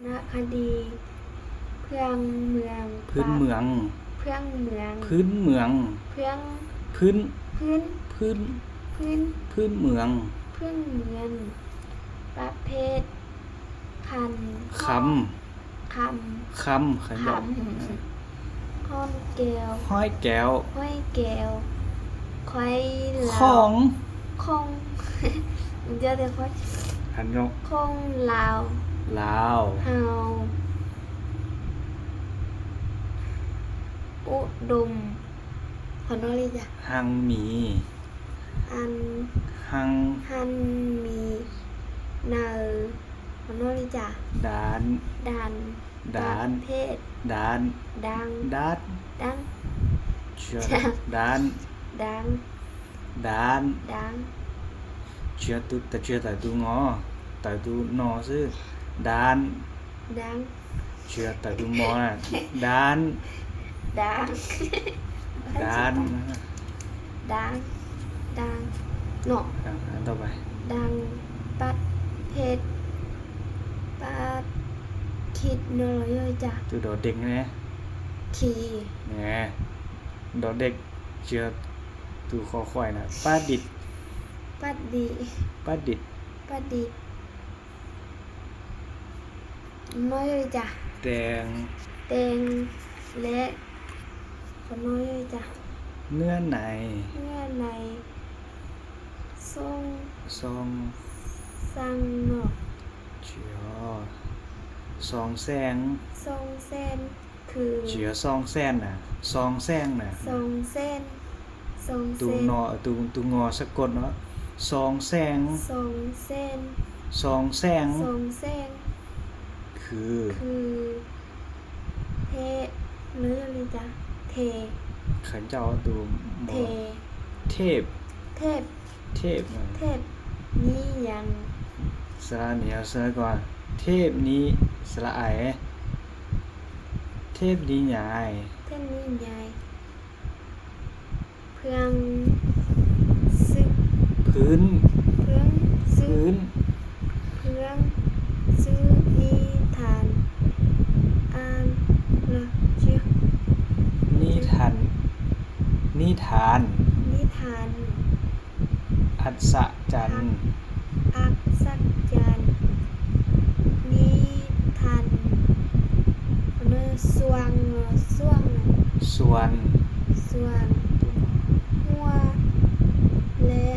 ນະຄະດີ ເພື່ອງເມືອງ ພື້ນເມືອງ ເພື່ອງເມືອງ ພື້ນເມືອງ ເພື່ອງ ພື້ນ ພື້ນ ພື້ນ ພື້ນ ພື້ນເມືອງ ພື້ນເມືອງ ປະເພດ ຄັນ ຄຳ ຄຳ ຄຳ ຄຳ ຄຳ ເອີ ຮ້ອນແກ້ວ ຮ້ອຍແກ້ວ ຮ້ອຍແກ້ວ ຄວາຍລາວ ຂ້ອງ ຂ້ອງ ເຈົ້າແຕ່ຂ້ອຍ ອັນເນາະ ຂ້ອງລາວ ລາວ ເຮົາ ອຸດົມ ຂໍໂທດເດີຈ້າ ຮັ່ງມີ ອັນ ຮັ່ງ ຮັ່ງມີ ໃນ ຂໍໂທດເດີຈ້າ ດ້ານ ດ້ານ ດ້ານ ປະເພດ ດ້ານ ດັ່ງ ດ້ານ ດັ່ງ ເຊື່ອ ດ້ານ ດັ່ງ ດ້ານ ດັ່ງ ເຊື່ອຕຸ ແຕ່ເຊື່ອໄຕຕູງໍ ໄຕຕູນໍຊື່ ດ້ານ ດັ່ງ ເຊື່ອໄຕຕູມໍນະ ດ້ານ ດ່າງ ດ່າງ ດ່າງ ດ່າງ ເນາະ ອ່າ ອັນຕໍ່ໄປ ດັງ ປະເພດ ປະ ຄິດ ນໍເລີຍຈ້າ ຕູດໍເດັກແນ່ ຄີ ແນ່ ດໍເດັກ ເຊື່ອຕູຄໍຄວາຍນະ ປະດິດ ປະດິ ປະດິດ ປະດິດ ໜ້ອຍເລີຍຈ້າ ແຕ່ງ ແຕ່ງ ແລະ ຂໍໜ້ອຍເລີຍຈ້າ ເນື້ອໃນ ເນື້ອໃນ ຊ່ອງ ຊ່ອງ ຊ່າງເນາະ ເຈົ້າ ສ່ອງແສງ ສ່ອງແສງ ຄື ເຈົ້າ ສ່ອງແສງນະ ສ່ອງແສງນະ ສ່ອງແສງ ສ່ອງແສງ ຕູນໍ ຕູ ຕູງໍສະກົດເນາະ ສ່ອງແສງ ສ່ອງແສງ ສ່ອງແສງ ສ່ອງແສງ ຄື ຄື ເທ ເລີຍເລີຍຈ້າ ເທ ເຂົາເຈົ້າຕູ ເທ ເທບ ເທບ ເທບ ເທບ ນີຍັງ ສະຫຼະໜີ ເອົາສະຫຼະກ່ອນ ເທບນີ ສະຫຼະໄອ ເທບນີຍາຍ ເທບນີຍາຍ ເພື່ອງຊຶກ ພື້ນ ເພື່ອງຊຶກ ພື້ນ ເພື່ອງຊຶກ ນິທານ ອ່ານ ລະ ເຈຍ ນິທານ ນິທານ ນິທານ ອັດສະຈັນ ອັດສະຈັນ ນິທານ ເນາະ ຊ່ວງ ຊ່ວງ ສ່ວນ ສ່ວນ ຫົວ ແລະ